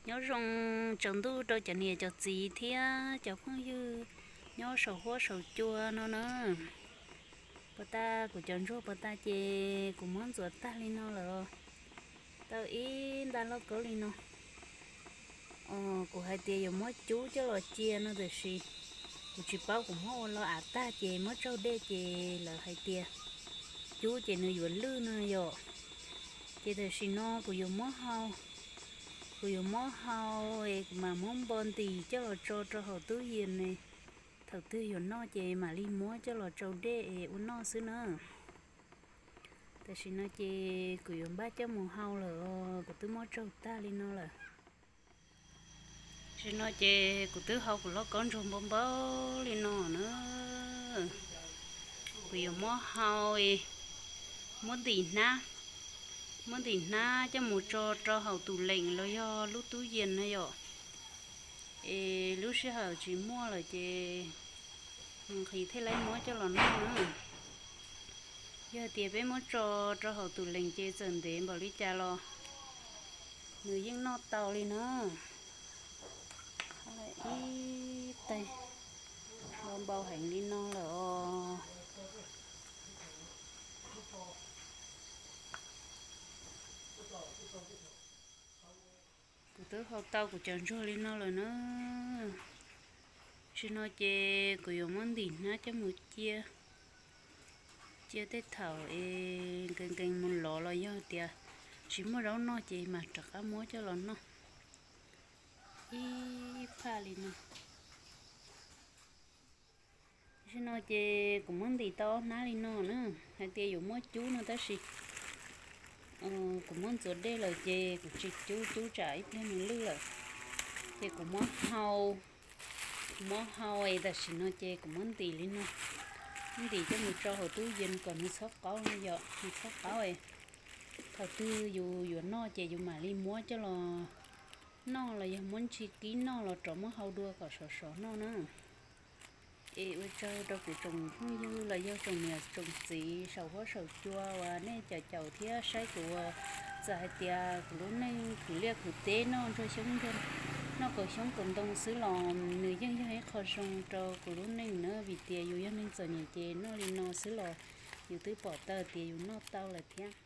Nyob zoo tsaus ntuj rau cov niam cov txiv thiab cov phooj ywg nyob saum huab saum cua no na. Puag ta kuv cov ntsuag puag ta ces kuv muab ntxuav tag li no lawm, tau ib nta lauj kaub li no. Kuv hais tias yuav muab cub coj los cia no tiam sis kuv tsis paub, kuv muab ua lo av tag ces muab tsaug dej ces lawv hais tias cub ces nws yuav lwj no yom. Ces tam sim no kuv yuav muab hau, kuv yuav muab hau es kuv mam muab npo ntim coj los tso rau hauv tub yees ne. Thaum twg yuav noj ces mam li muab coj los tsau dej es ua noj xwb na. Tam sim no ces kuv yuav npaj coj mus hau lawm, kuv twb muab tsaug tag li no lawm. Tam sim no ces kuv twb hau kuv lauj kaub ntsuag npau npau li no na. Kuv yuav muab hau, muab ntim hnab, muab ntim hnab coj mus tso rau hauv tus leem los yog lub tub yees no yom. Es lub sij hawm tsis muaj lawm ces nqhis thiaj li muab coj los noj na. Yog tias peb muab tso rau hauv tus leem ces txawm ntev npaum li cas los nws yeej noj tau li na. Ib tais npau npau heev li no lawm os. Kuv twb hau tau kuv cov ntsuag li no lawm na. Tam sim no ces kuv yuav muab ntim hnab coj mus cia, cia tej thaum es nkees nkees mus lov los yog tias tsis muaj zaub noj ces mam rov qab muab coj los noj ib phaj li no. Tam sim no ces kuv muab ntim tau ob hnab li no na, hais tias yuav muab cub no tab sis kuv muab ntxuav dej lawm ces kuv tsis cub, cub tsam ib pliag nws lwj lawm. Ces kuv muab hau, kuv muab hau es tam sim no ces kuv muab ntim li no, ntim coj mus tso hauv tub yees kom nws txhob qaub no yom, nws txhob qaub es thaum twg yus yuav noj ces yus mam li muab coj los noj los yog muab ntsis kib noj los rov muab hau dua kom sov sov noj na. Es ua tsaug rau kuv tsoom phooj ywg los yog tsoom niam tsoom txiv saum huab saum cua uas nej caum caum thiab saib kuv, txawm hais tias kuv lub neej khwv liaj khwv teb noj ntsuag xyoob, noj kaus xyoob kaus ntoo xwb los nws yeej yog ib qho zoo rau kuv lub neej na, vim tias yus yog neeg txom nyem ces noj li no xwb los yus twb pom tau tias yus noj tau lawm thiab.